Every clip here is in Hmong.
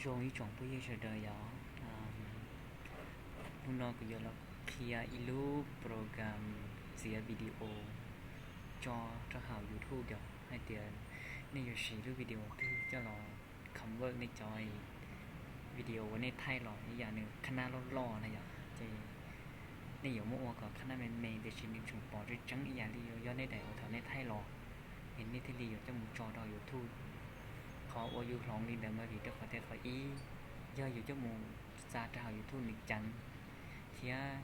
Zoo ib tsoom phooj ywg sawv daws yom, hnub no kuv yuav los qhia ib lub program txiav video tso rau hauv YouTube yom, hais tias nej yuav siv lub video twg coj los convert nej cov video uas nej thaij los ib yam nws qhab nab loj loj na yom, ces nej yuav muab ua kom qhab nab me me tiam sis nws tseem pom tseeb tseeb ib yam li yog nej daim uas thaum nej thaij los, es nej thiaj li yuav coj mus tso rau YouTube. Qhov uas yus hloov li ntawd mas vim rau qhov tias qhov ib, yog yus coj mus tsa rau hauv YouTube nws ceev thiab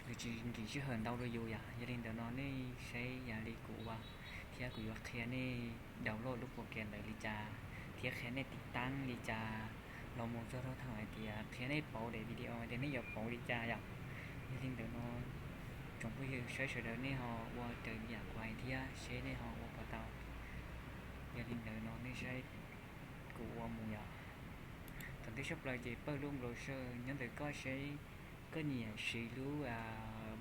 nws tsis nkim sij hawm ntau rau yus yom. Yog li ntawd no nej saib ib yam li kuv ua, thiab kuv yuav qhia nej download lub program ntawd li cas, thiab qhia nej tiv taab li cas, los mus txog rau thaum hais tias qhia nej pauv daim video hais tias nej yuav pauv li cas yom. Yog li ntawd no tsoom phooj ywg saib sawv daws nej ho ua raws li yam kuv hais thiab seb nej ho ua puas tau. Yog li ntawd no nej saib kuv ua mus yom. Thaum ntej tshaj plaws ces pawj lub browser nyob ntawm koj seb koj nyiam siv lub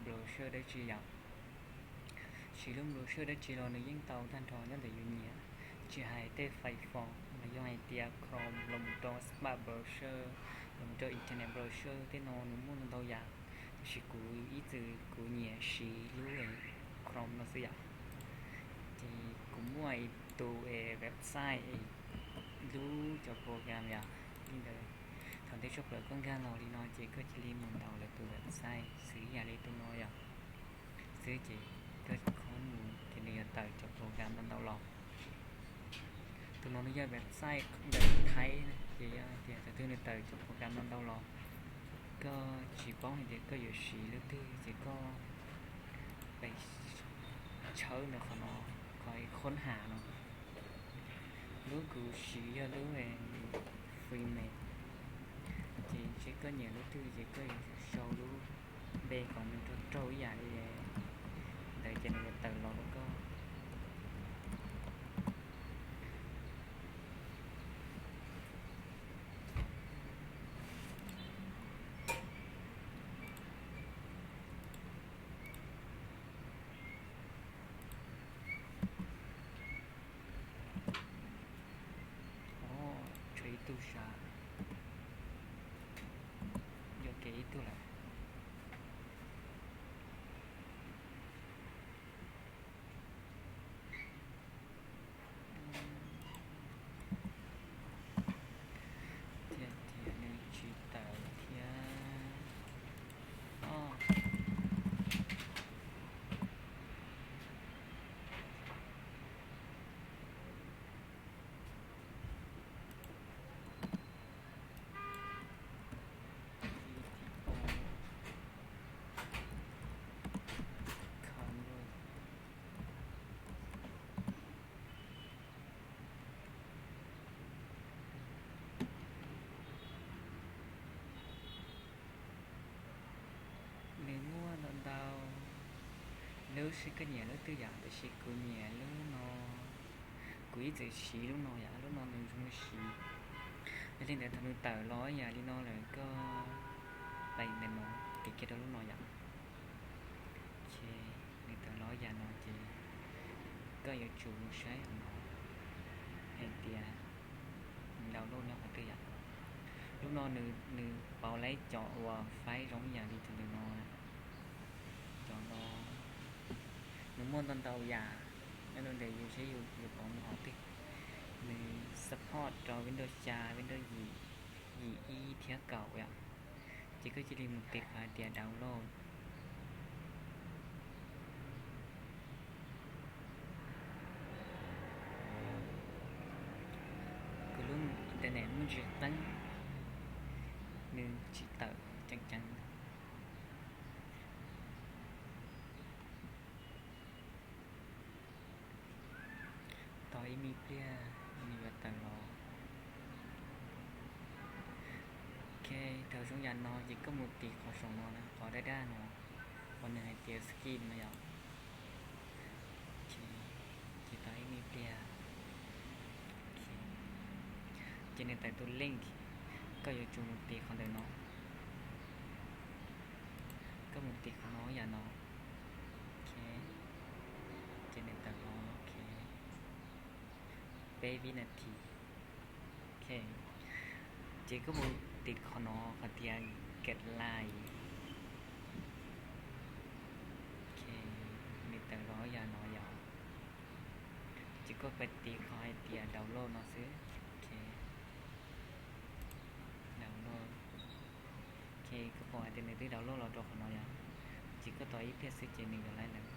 browser dab tsi yom. Siv lub browser dab tsi los nws yeej tau tag nrho nyob ntawm yus nyiam, tsis hais tej Firefox los yog hais tias Chrome los mus rau Spark browser, los mus rau Internet browser tej no nws muaj ntau ntau yam, tiam sis kuv ib txwm kuv nyiam siv lub Chrome no xwb yom. Ces kuv muaj ib tug website, lub cov program yom. Li ntawd, thaum ntej tshaj plaws koj nkag los li no ces koj cia li mus ntaus lawv tus website xws yam li tus no yom, xwb ces koj khob mus ces nws yuav tawm cov program ntau ntau los. Tus no nws yog website ntawm Thaib, ces yog hais tias thaum twg nws tawm cov program ntau ntau los, koj tsis paub hais tias koj yuav siv lub twg ces koj pais tshawb ntawm qhov no, qhov khaub nham no. Lub kuv siv yog lub Freemake, ces seb koj nyiam lub twg ces koj yuav sau lub npe kom nws raug raug ib yam li ntawd ces nws yuav tawm los rau koj. Tshuav ib tug sav, yuam kev ib tug lawm. Thiab tias nws tsis tawm thiab. Nws muaj ntau ntau lub, seb koj nyiam lub twg yom, tiam sis kuv nyiam lub no. Kuv ib txwm siv lub no yom, lub no nws zoo li siv. Yog li ntawd thaum nws tawm los yam li no lawm koj pais ntawm no, kis kiag rau lub no yom. Ces nws tawm los yam no ces koj yuav tsum mus saib no hais tias nws download nyob qhov twg yom. Lub no nws pauv lawv cov uas faib zoo ib yam li cov ntawm no. Cov no nws muaj ntau ntau yam, nyob rau ntawm yus seb yus yuav pauv mus qhov twg. Nws support rau Windows xya, Windows yim, yim ib thiab kaum yom. Ces koj cia li mus tiv qhov hais tias download. Kuv lub internet muaj ntsis qeeb, nws tsis tawm ceev ceev. Tos ib me pliag nws yuav tawm los. Ok, thaum zoo yam no ces koj mus tiv qhov saum no na, qhov daj daj no, qhov nws hais tias skin no yom. Ces tos ib me pliag, ces nws tawm tus link, koj yuav tsum mus tiv qhov ntawm no. Koj mus tiv qhov no yam no. Ok, ces nws tawm los. Ok, peb vib nas this. Ok, Ces koj mus tiv qhov no qhov tias get live. Ok, nws tawm los yam no yom. Ces koj pais tiv qhov hais tias download no xwb. Ok, download. Ok, koj pom hais tias nws twb download los rau qhov no yom. Ces koj tos ib pliag xwb ces nws yuav laib lawm.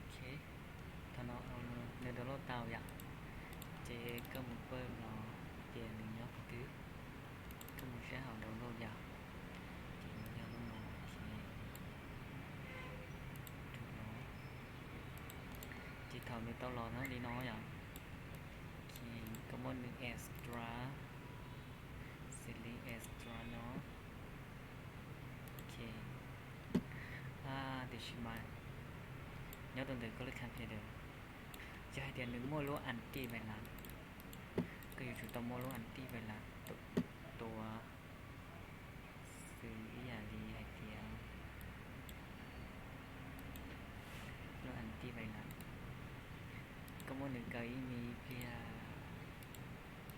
Ok, thaum no nws download tau yom. Ces koj mus pawj no tias nws nyob qhov twg, koj mus saib hauv download yom. Ces nws yog lub no, ok. Ces thaum nws tau los na li no yom, ok, koj muab nws extract, select extract no. Ok, tiam sis mas nyob rau ntawm koj lub computer, yog hais tias nws muaj lub antivirus, koj yuav tsum tau muab lub antivirus tua xws ib yam li hais tias lub antivirus, koj muab nws kaw ib me pliag,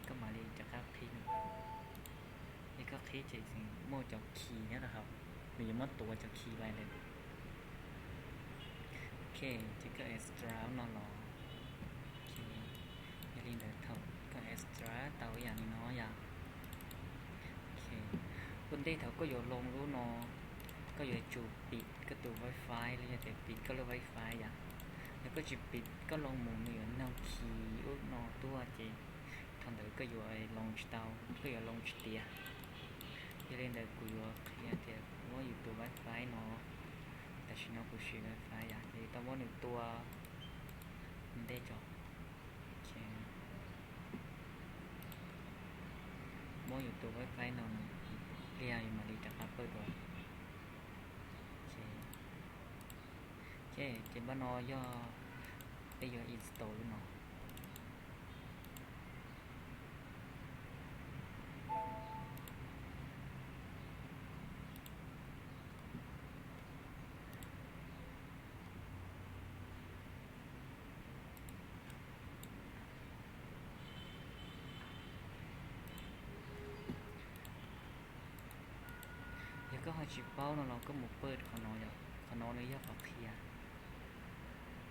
koj mam li rov qab qhib nws. Yog koj qhib ces tseem muaj cov key nyob rau hauv, nws yuav muab tuav cov key virus. Ok, ces koj extract no los. Ok, yog li ntawd thaum koj extract tau ib yam li no yom. Ok, ua ntej thaum koj yuav loo lub no, koj yuav tsum pim koj tus wifi los yog tias pim koj lub wifi yom. Yog koj tsis pim, koj loo mus nws yuav noog key ub no tuaj ces thaum ntawd koj yuav loo tsis tau, koj yuav loo tsis tiav. Yog li ntawd kuv yuav qhia tias muab yus tus wifi no, tam sim no kuv siv wifi yom, ces tau muab nws tua ntej tso. Ok, muab yus tus wifi no pliag yus mam li rov qab pawj dua. Ok, ces npaj no yog peb yuav install lub no. Yog koj ho tsis paub no los koj mus pawj qhov no yom, qhov no nws yog qhov qhia,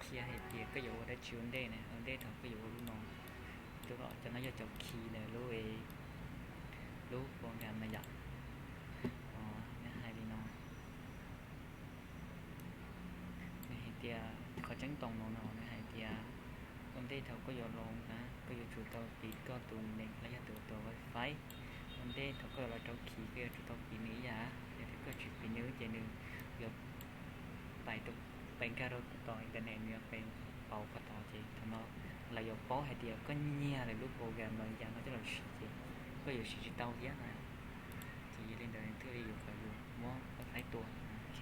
qhia hais tias koj yuav ua dab tsi ua ntej na, ua ntej thaum koj yuav ua lub no. Lub no, cov no yog cov key ntawm lub, lub program na yom. Nws hais li no, nws hais tias qhov tseeb toos no no nws hais tias ua ntej thaum koj yuav loo na koj yuav tsum tau pim koj tus net los yog tus tus wifi. Ua ntej thaum koj yuav los rau key koj yuav tsum tau pim nws ib yam, yog tias koj tsis pim nws ces nws yuav pais, pais nkag rau tom internet, nws yuav pais pauv qhov tod ces thaum no lawv yuav paub hais tias koj nyiag lawv lub program los yam no coj los siv ces koj yuav siv tsis tau thiab na. Ces yog li ntawd thiaj li yuav kom yus muab wifi tua. Ok.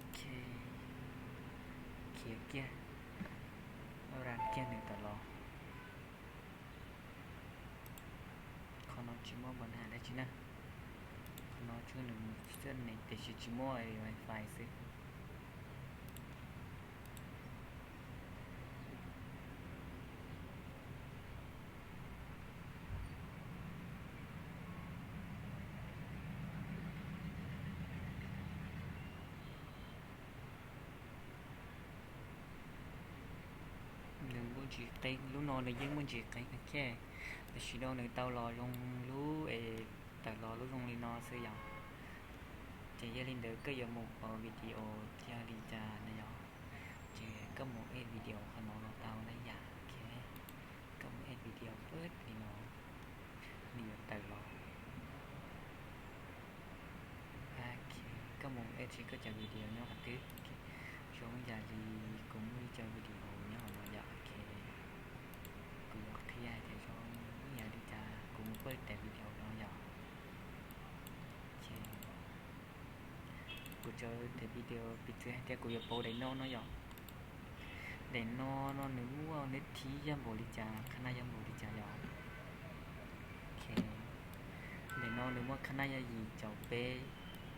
Ok, khiav kiag. Kiag nws tawm los. Qhov no tsis muaj npam has dab tsi na. Qhov no tsuas nws mus xwb ne tiam sis tsis muaj wifi xwb. Nws muaj ntsis qeeb, lub no nws yeej muaj ntsis qeeb thiab, tam sim no nws tau los zoo lub es tawm los lub zoo li no xwb yom. Ces yog li ntawd koj yuav mus pauv video yog li cas na yom, ces koj mus edit video qhov no los tau na yom. Koj mus edit video pab li no, nws yuav tawm los. Koj mus edit koj cov video nyob qhov twg, zoo yam li kuv muaj ib co video nyob hauv no yom. Kuv yuav qhia hais tias zoo yam li cas kuv mus pauv daim video no yom. Kuv tso daim video piv txwv hais tias kuv yuav pauv daim no no yom. Daim no no nws muaj nws thib yog npaum li cas, qhab nab yog npaum li cas yom. Daim no nws muaj qhab nab yog yim caum peb,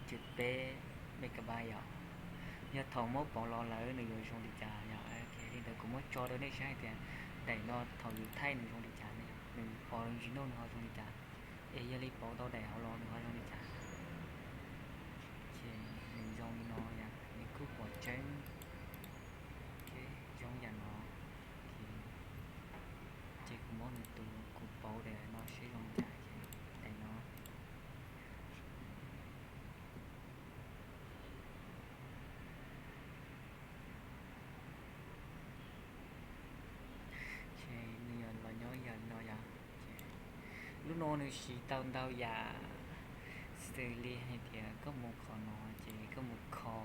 cuv peb megabyte yom. Yog thaum muab pauv los lawm nws yuav zoo li cas yom. Li ntawd kuv muab tso rau nej saib hais tias daim no thaum yus thaij nws zoo li cas ne, nws pom ntsis noj nws ho zoo li cas, es yog li pauv tau daim hauv los nws ho zoo li cas. Ces nws zoo li no yom, nws kuj pom tseeb. Zoo yam no, ces kuv muab nws tus kuv pauv daim no seb zoo li cas. Daim no ces nws yuav los nyob yam no yom. Lub no nws siv tau ntau yam, xws li hais tias koj mus qhov no ces koj mus kho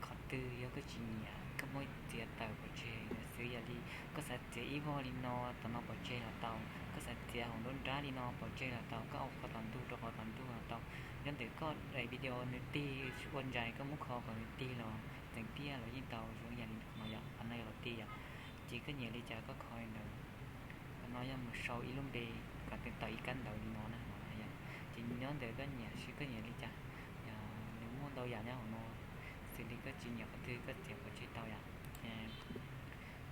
qhov twg yog koj tsis nyiam koj muab txiav tawm pov tseg xwb. Yog li koj xav txiav ib vog li no tom no pov tseg los tau, koj xav txiav hauv nruab nrab li no pov tseg los tau, koj ua qhov tom ntug rau qhov tom ntug los tau. Nyob ntawm koj daim video nws tig ua ntsais koj muab kho kom nws tig los tseem tiaj los yeej tau zoo yam li qhov no yom, qhov no yog los tig yom. Ces koj nyiam li cas koj kho li ntawd. Qhov no yog mus sau ib lub npe kom tawm ib kab ntawv li no na no yom. Ces nyob ntawm koj nyiam seb koj nyiam li cas, nws muaj ntau yam nyob hauv no, xws li koj tsis nyiam qhov twg koj txiav pov tseg tau yom.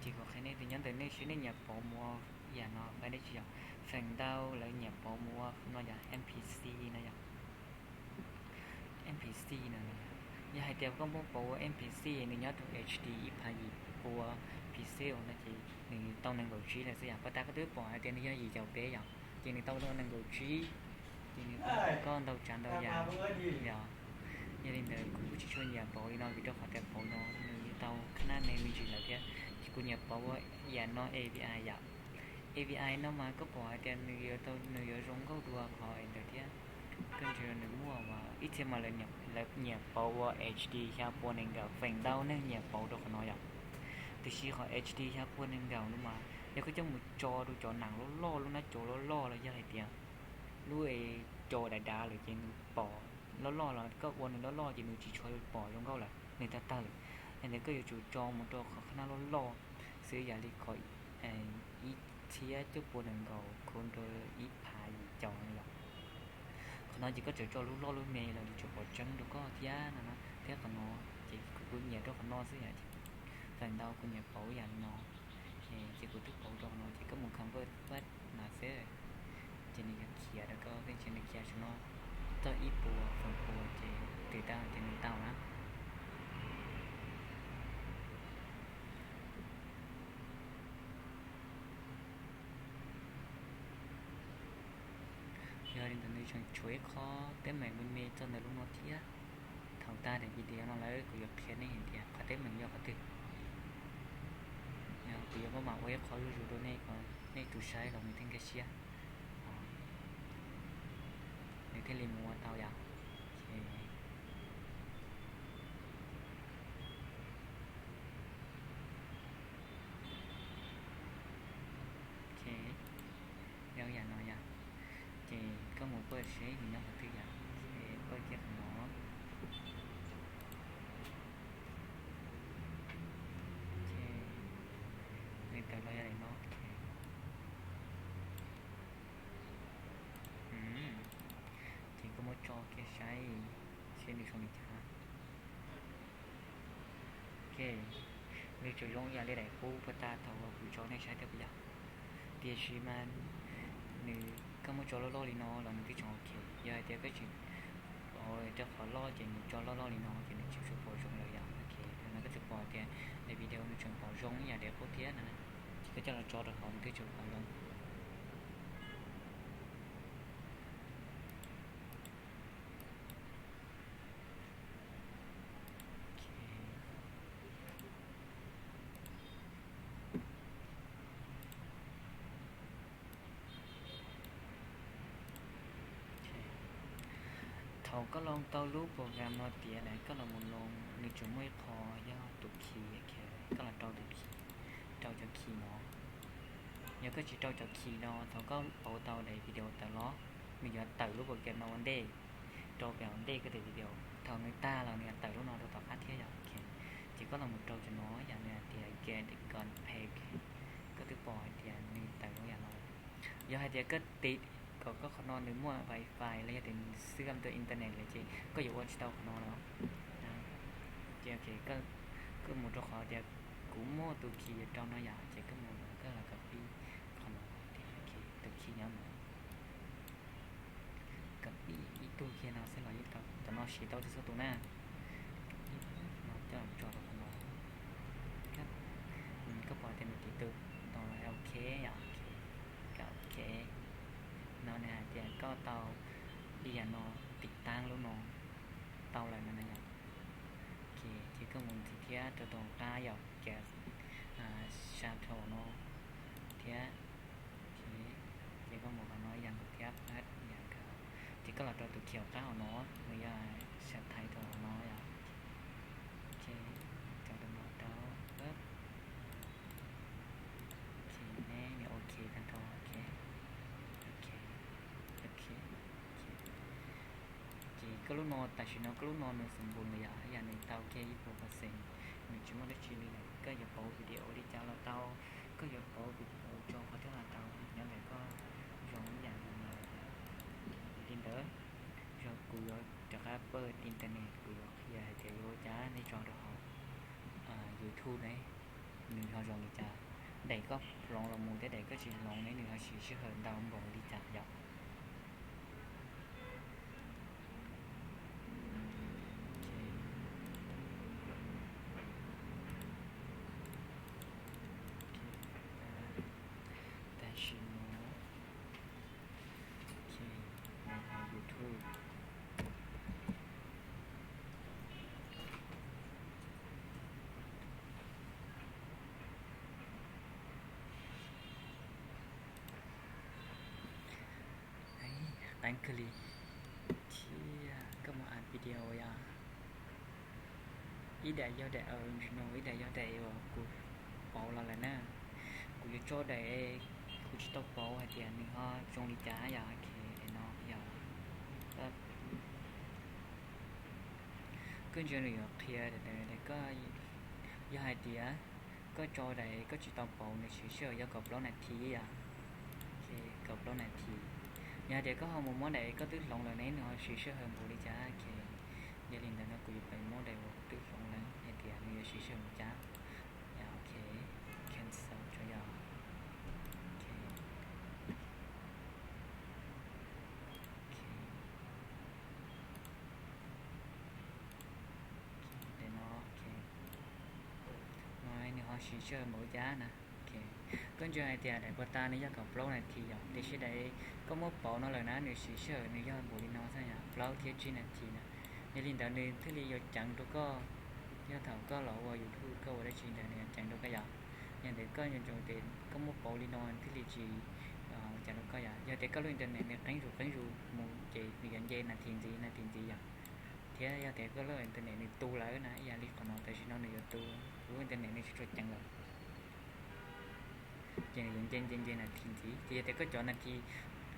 Ces kuv qhia nej tias nyob ntawm nej seb nej nyiam pauv mus ua yam no fab dab tsi yom. Feem ntau lawv nyiam pauv mus ua no yom, M P C no yom. M P C no, yog hais tias koj muab pauv ua M P C nws nyob rau H D ib phav yim pua pixel no ces nws tau nees nkaum tsib lawm xwb yom. Pas tas koj twb pom hais tias nws yog yim caum peb yom, ces nws tau nees nkaum tsib, ces nws koj ntau tsav ntau yam yom. Yog li ntawd kuv kuj tsis tshua nyiam pauv li no vim rau qhov tias pauv no nws tau qhab nab me me ntsis lawm thiab. Ces kuv nyiam pauv ua yam no A V I yom. A V I no mas koj pom hais tias nws yuav zoo nkauj dua qhov es ntawd thiab. Koj ntsia nws muaj ua ib txhia mas lawv nyiam pauv ua H D xya pua nees nkaum, feem ntau neeg nyiam pauv rau qhov no yom. Tiam sis qhov H D xya pua nees nkaum no mas yog koj coj mus tso rau cov nam loj loj, lub nab cov loj loj los yog hais tias lub es cov dav dav lawm ces nws pom loj loj los koj ua nws loj loj ces nws tsis tshua pom zoo nkauj lawm, nws tag tag lawm. Yog ntawd koj yuav tsum tso mus rau qhov qhab nab loj loj xwb yam li qhov ib txhiab cuaj pua nees nkaum khov rau ib phav yim caum no yom. Qhov no ces koj txawm tso lub loj lub me los yuav tsum pom tseeb rau koj thiab no na. Thiab qhov no ces kuv nyiam rau qhov no xwb yom. Feem ntau kuv nyiam pauv yam li no, ces kuv twb pauv rau qhov no ces koj mus convert pab no xwb, ces nws yuav khiav rau koj, nws khiav saum no txog ib puas feem pua ces twb tau ces nws tau na. Yog li ntawd nws tseem tshuav ib qho teeb meem me me txog ntawm lub no thiab. Thaum tag daim video no lawm kuv yuav qhia nej hais tias qhov teeb meem yog qhov twg. Kuv yuav muab mam ua ib qho zuj zus rau nej kom nej tus saib los nws thiaj nkag siab, nws thiaj li mus ua tau yom. Zoo yam no yom, ces koj mus pab seb nws nyob qhov twg yom, ces pab kiag qhov no. Nws tawm los yog daim no. Ces koj muab tso kiag saib seb nws zoo li cas. Ok, nws tseem zoo ib yam li daim qub puag ta thaum uas kuv tso nej saib thiab puas yog? Tiam sis mas nws, koj muab tso loj loj li no los nws twb tseem ok. Yog hais tias koj tsis, rau qhov loj ces nws tso loj loj li no ces nws tsis tshua pom zoo lawm yom. Ok, no koj tsuas pom tias daim video nws tseem pom zoo ib yam daim qub thiab na. Ces koj coj los tso rau hauv nws twb tseem pom zoo. Thaum koj loo tau lub program no tiav lawm koj los mus loo, nws tseem muaj ib qho yog tus khi, koj los rau tus khi, rau cov khi no. Yog koj tsis rau cov khi no, thaum koj pauv tau daim video tawm los, nws yuav tawm lub program no ua ntej, rau pem hauv ntej koj daim video. Thaum nws tag los nws yuav tawm lub no rau tom qab thiab yom. Ok, ces koj los mus rau cov no yom, nws hais tias get got pack, koj twb pom hais tias nws tawm lub yam no. Yog hais tias koj tiv kom koj qhov no nws muaj wifi los yog tias nws xwb am tau internet lawm ces koj yuav ua tsis tau qhov no los. Ces koj mus rau qhov tias kuv muaj tus khi yuav rau no yom, ces koj mus koj los copy qhov no, tus khi nyob no. Copy ib tug kiag no xwb los yeej tau, cov no siv tau txhua tus na. Copy no coj los tso rau qhov no. Koj pom tias nws tiv tus no, ok yom, ok. No nws hais tias koj tau ib yam no, tiv taab lub no tau lawm no na yom. Ok, ces koj mus ntxiv thiab rau tom qab yom, ces sa rau no thiab. Ces koj mus qhov no ib yam nkaus thiab, pab ib yam nkaus. Ces koj los rau tus khi hauv qab hauv no, nws yog sa thaiv rau hauv no yom. Ok, rau rau no rau, ok, ne nws ok tag nrho, ok, ok, ok. Ces koj lub no tam sim no koj lub no nws xum npus lawm yom, yam nws tau kiag ib puas percent, nws tsis muaj dab tsi li lawm. Koj yuav pauv video li cas los tau, koj yuav pauv video tso qhov twg los tau, nyob ntawm koj zoo ib yam li no. Li ntawd, yog kuv yuav rov qab pawj internet kuv yuav qhia hais tias yuav ua cas nej tso rau hauv YouTube ne, nws ho zoo li cas, daim koj hloov los mus thiab daim koj tsis hloov ne nws ho siv sij hawm ntau npaum li cas yom. Tam sim no, ok, mus hauv YouTube. Qeeb kawg li thiab, koj mus add video yom. Ib daim yog daim original, ib daim yog daim uas kuv pauv los lawm na. Kuv yuav tso daim kuv tsis tau pauv hais tias nws ho zoo li cas yom. Ok, daim no yom. Koj ntsia nws yuav qhia daim, koj, yog hais tias koj tso daim koj tsis tau pauv nws siv sij hawm yog kaum plaub nas this yom. Kaum plaub nas this. Yog hais tias koj ho mus muab daim koj twb hloov lawm ne nws ho siv sij hawm npaum li cas. Ok, yog li ntawd no kuv yuav pib muab daim uas kuv twb hloov lawm hais tias nws yuav siv sij hawm li cas. Ok, cancel tso yom. Ok, ok, daim no, ok, no nws ho siv sij hawm npaum li cas na. Ok, koj ntsia hais tias daim puag ta nws yog kaum plaub nas this yom, tiam sis daim koj muab pauv no lawm na nws siv sij hawm nws yog npaum li no xwb yom, plaub thiab tsib nas this na. Yog li ntawd nws thiaj li yuav ceev rau koj, yog thaum koj los ua YouTube koj ua dab tsi ntawd nws yuav ceev rau koj yom. Yog ntawd koj yuav tsum tias koj muab pauv li no thiaj li tsis ua cas rau koj yom. Yog tias koj lub internet nws qeeb zus qeeb zus mus ces nws yuav nce nas this ntxiv nas this ntxiv yom. Thiab yog tias koj lub internet nws tu lawm na, ib yam li qhov no tam sim no nws yuav tu, kuv lub internet nws tsis tshua ceev lawm, ces nws yuav nce nce nce nas this ntxiv. Ces yog tias koj cov nas this,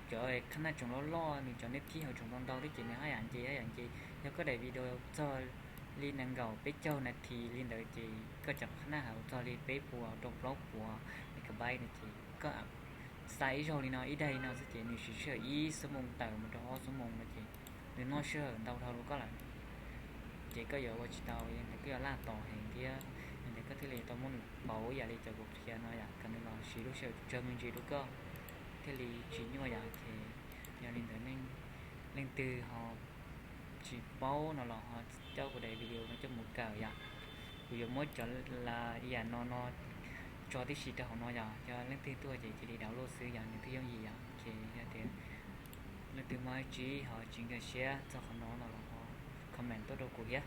cov qhab naj tsoom loj loj nws cov neb thib hauv tsoom ntau ntau thiab ces nws haj yam nce haj yam nce. Yog koj daim video txog li nees nkaum peb caug nas this li ntawd ces koj cov qhab naj hauv txog li peb puas rau plaub puas, Subscribe no ces koj xa ib zaug li no ib daim li no xwb ces nws siv sij hawm ib xuab moos tawm mus rau ob xuab moos no ces nws noj sij hawm ntau dhau rau koj lawm. Ces koj yuav ua tsis tau, yog ntawd koj yuav laj tos heev thiab, yog ntawd koj thiaj li tau muab nws pauv ib yam li cov kuv qhia no yom, kom nws los siv lub sij hawm tsawg me ntsis rau koj thiaj li tsis nyuaj yom. Ces yog li ntawd leej twg ho tsis paub no los ho coj kuv daim video no coj mus kawm yom. Kuv yuav muab cov ib yam no no tso tib si rau hauv no yom, yog leej twg tuaj ces cia li download xwb yom, nws twb yooj yim yom. Ces yog tias leej twg muaj dab tsi ho tsis nkag siab txog qhov no no los ho comment tuaj rau kuv thiab,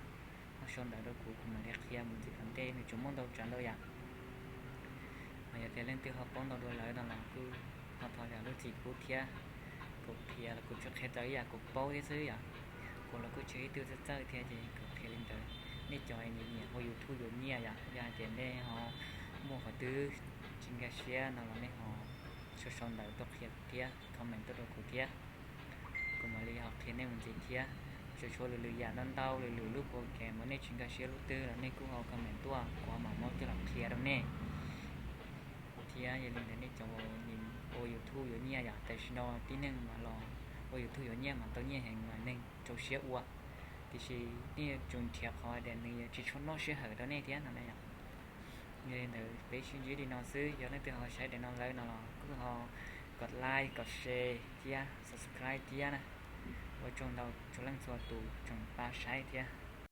ho sau ntawv rau kuv, kuv mam li qhia mus ntxiv tom ntej, nws tsuas muaj ntau tsav ntau yam. Ho yog tias leej twg ho paub ntau dua lawm no los kuj ho thov zam lub txim pub thiab. Kuv qhia los kuv tsuas qhia txog ib yam kuv paub thiab xwb yom. Kuv los kuj tsis yog ib tug txawj txawj thiab ces kuv qhia li ntawd. Nej cov nyiam ua YouTube yuav nyiaj yom, yog hais tias nej ho muaj qhov twg tsis nkag siab no los nej ho sau sau ntawv tuaj qhia kuv thiab, comment tuaj rau kuv thiab. Kuv mam li ho qhia nej mus ntxiv thiab. Tsuas tshuav lwm lwm yam ntau ntau, lwm lwm lub program uas nej tsis nkag siab lub twg los nej kuj ho comment tuaj, kuv mam muab coj los qhia rau nej. Thiab yog li ntawd nej cov uas nyiam ua YouTube yuav nyiaj yom, tam sim no tib neeg mas los ua YouTube yuav nyiaj mas tau nyiaj heev mas neeg rau siab ua. Tiam sis nej yuav tsum nrhiav qhov tias nws yuav tsis tshua noj sij hawm rau nej thiab no na yom. Yog li ntawd peb sib ntsib li no xwb, yog leej twg ho saib daim no lawm no los kuj ho kom like, kom share thiab subscribe thiab na. Ua tsaug ntau txhua leej txhua tus tseem pab saib thiab.